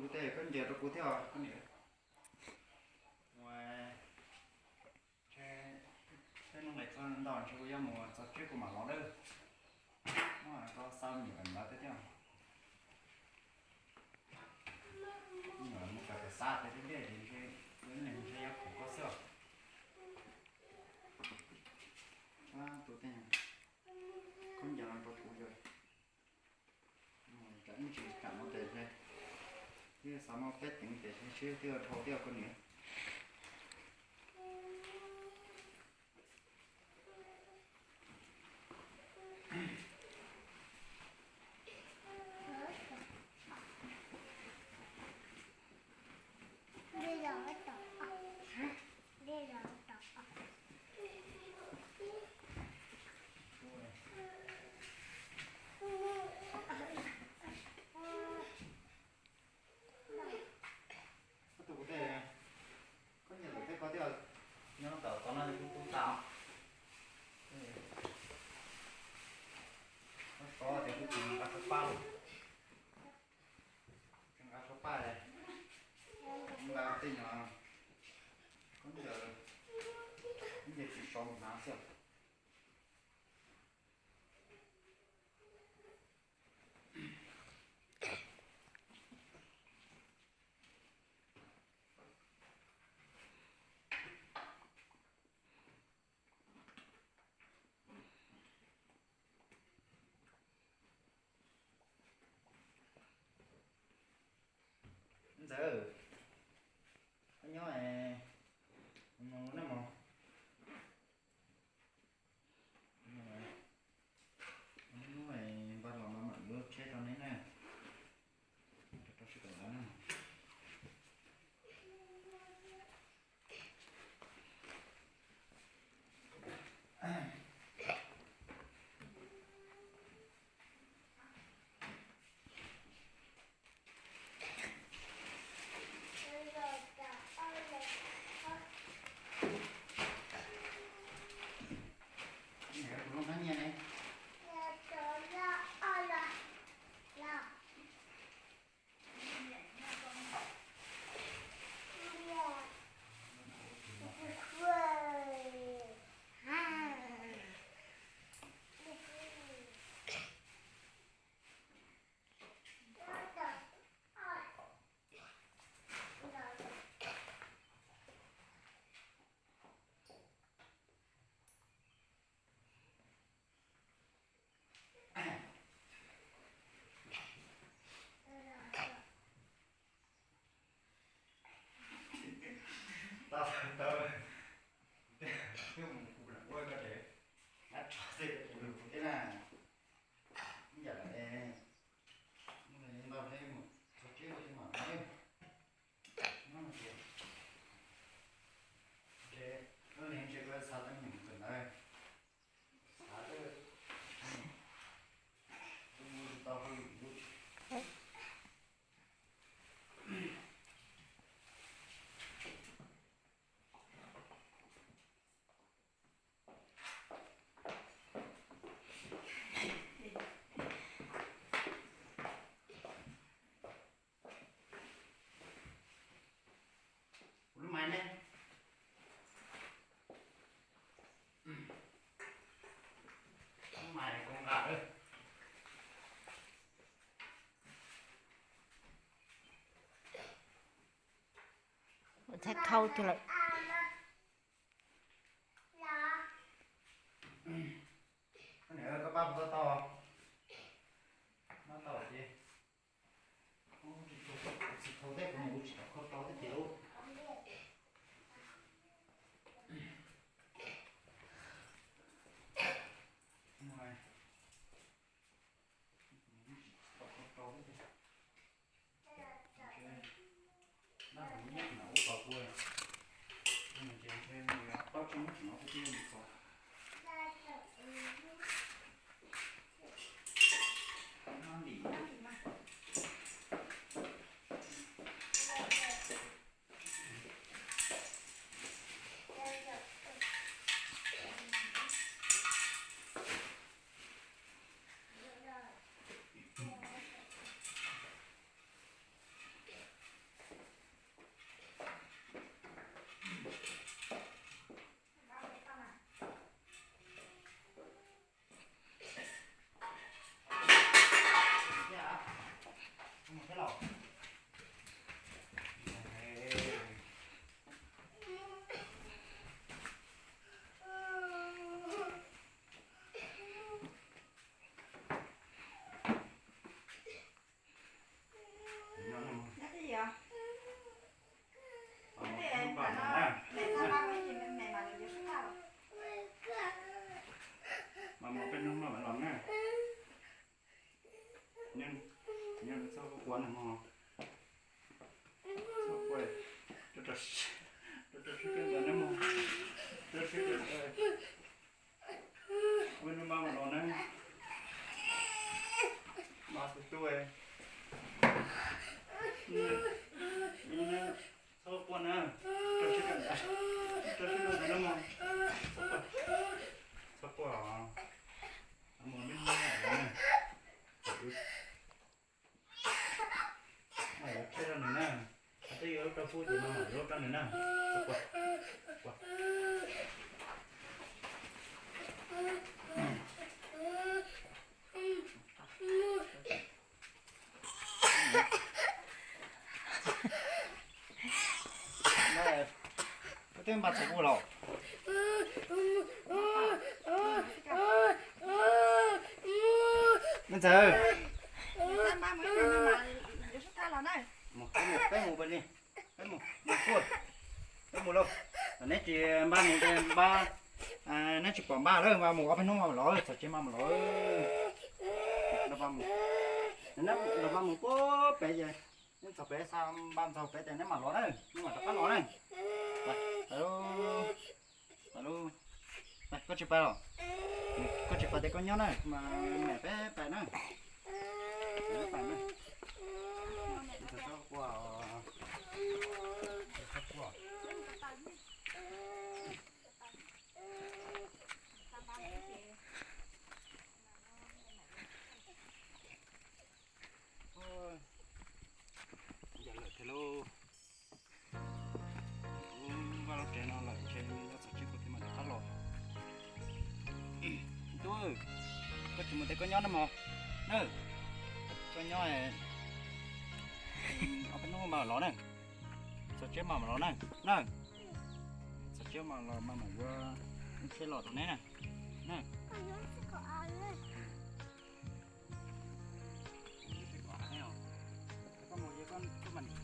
Kuv tej khaub ncaws rau kuv thiab os koj niam. Mus, peb lub nqes txog ntau ntshe kuv yuav mus txog tsev kuv mam los dawb. Muab koj xa me nyuam ntawd thiab thiab. Me nyuam mus kawm pem xav tias deb deb ces ntshe, ntshe yuav khoom koj xwb os. Tus tej khaub ncaws no rau kuv yog. Tsam ib ntsis tsam no tes ntshe twb xav muab peb teev tes ntshe sib twb dhau thiab koj niam. Koj tus kuv tej, koj nyiam lawm tej koj thiaj nyob tau tau no kuv kuv tau. Koj sov tias kuv tus nqa tsho paj los, nqa tsho paj, nqa tej nyuag khaub ncaws, khaub ncaws tsis sov mus hnav xwb. Ntxawm, koj nyob, mus noj mov. Hnub no npaj los no mam yuav tsheb rau neb na, rau sawv daws na. Tau tau, twb mus kuv lam ua koj tsev, nab tso xwb koj tsev lus kuv thiab na. Ib yam li ntau thiab mus txog tsev koj thiaj mam los. Nyob no ces ntshe lub neej ntshe koj xav tau me nyuam kawm ntawv, xav tau mus tau hauj lwm. Kuv lub mais ne? Lub mais kuv nqa lawm. Txhais khau kiag lawm. Koj niam, koj pab puas tau? Pab tau ces tsis tau tej, kuv mus tsis tau khau tau tej ces lub. Rau rau sib kawg ntawd na mog, rau sib kawg ntawd. Ua nub npab mus los na, npab tus tub, txhob quaj na, rau sib kawg ntawd, rau sib kawg ntawd na mog, txhob quaj, txhob quaj os, mus nub npab na. Mas yuav qhia rau nws na, qhov twg yuav lub rau pub ces mas yuav lub rau nws na. Koj twb npaj txog ua los? Me ntxawg, peb mus, peb mus, peb mus, peb mus, peb mus lauj. Neb tsis npaj mus, npaj, neb tsis pom npaj lawm, npaj mus ob peb hnub mas los, txog tsev mas mus los. Los npaj mus puag pem ces, neb txog pem xa npaj txog pem ces neb mam los na, neb mam rov qab los na. Koj tsis pais los? Koj tsis pais ces koj nyob na, mas niam peb pais na. Peb pais na. Yog lawm thiab lauj. Vaj lub tsev no lawm ntshe yuav txog tsev kuv thiaj mam rov qab los. Tub, koj tsis mus ces koj nyob na mog. Na, koj nyob ob peb hnub mas los na. Txog tsev mas mam los na. Na, txog tsev mas los mas mam yuav tsheb los rau neb na. Na.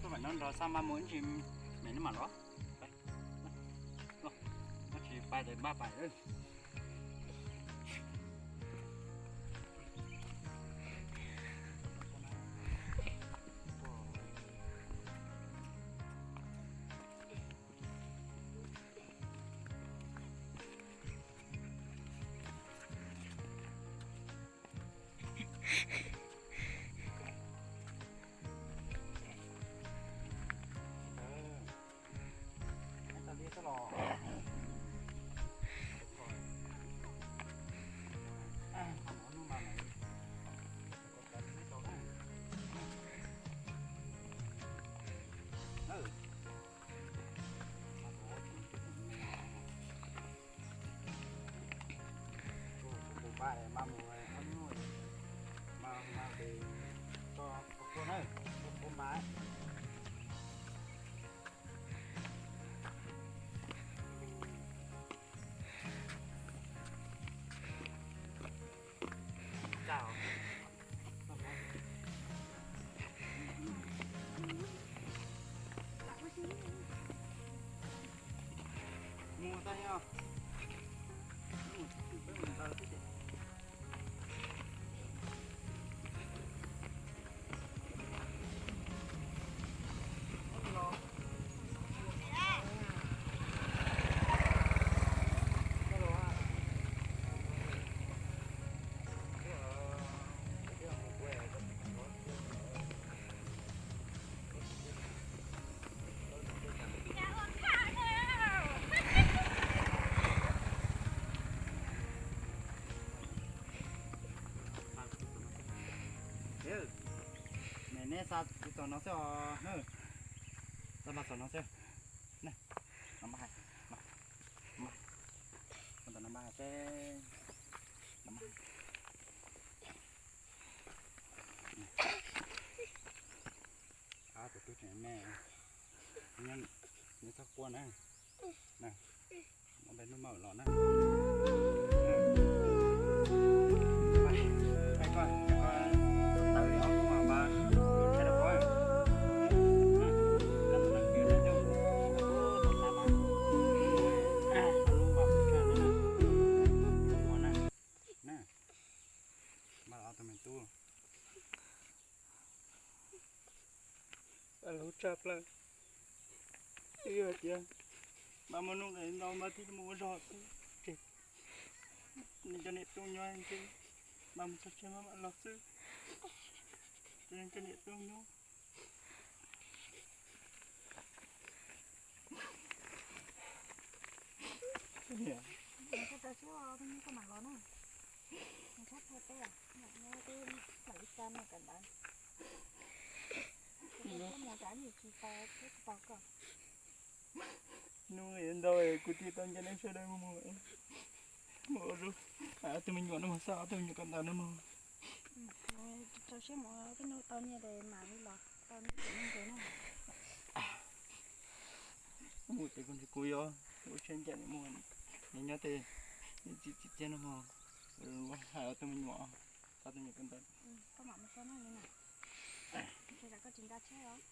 Koj mam nyob nrog xa npaj mus ib ntsis, me neb mam los. Koj tsis pais ces npaj pais. Kuv pais mas mus ob hnub, mas mas ces koj koj na, koj koj mas. Neb xa txog no xwb os, xa mas txog no xwb. Neb, no mas hais, no mas hais, no mas hais, no mas hais. Ab, tus tub tseem me, neb txhob quaj na. Ob peb hnub mam los na. Lub tshaj plaws. Twb yog tias mas muaj nuj nqis ntau mas thiaj li mus ua zog xwb. Ces nws cov niam tub nyob ces mas mus txog tsev mas mam los xwb. Ces nws cov niam tub nyob. Tau siab ua tus me koj mam los na. Nws txhob thaij peb, mam nyob peb mam li xa mus kawm ntawv. Tsis tau siab mus kav nim tsis tau, peb tsis tau koj. Nuj nqis ntau kuv thiaj tau ncaim nej sawv daws mus, mus ua zog, tus me nyuam no mus xa tus me nyuam kawm ntawv no mog. Txaus siab mus, peb noj tau nyiaj ces mam li los tau nyiaj ces noj ntses na. Mus ces kuv nrog kuv yuav ua tsheb ncaim mus, nyob nyob ces txiv txiv txiaj no mog, hais tus me nyuam, xa tus me nyuam kawm ntawv. Koj mam mus so na, ntshe koj tsis nco tsheb os.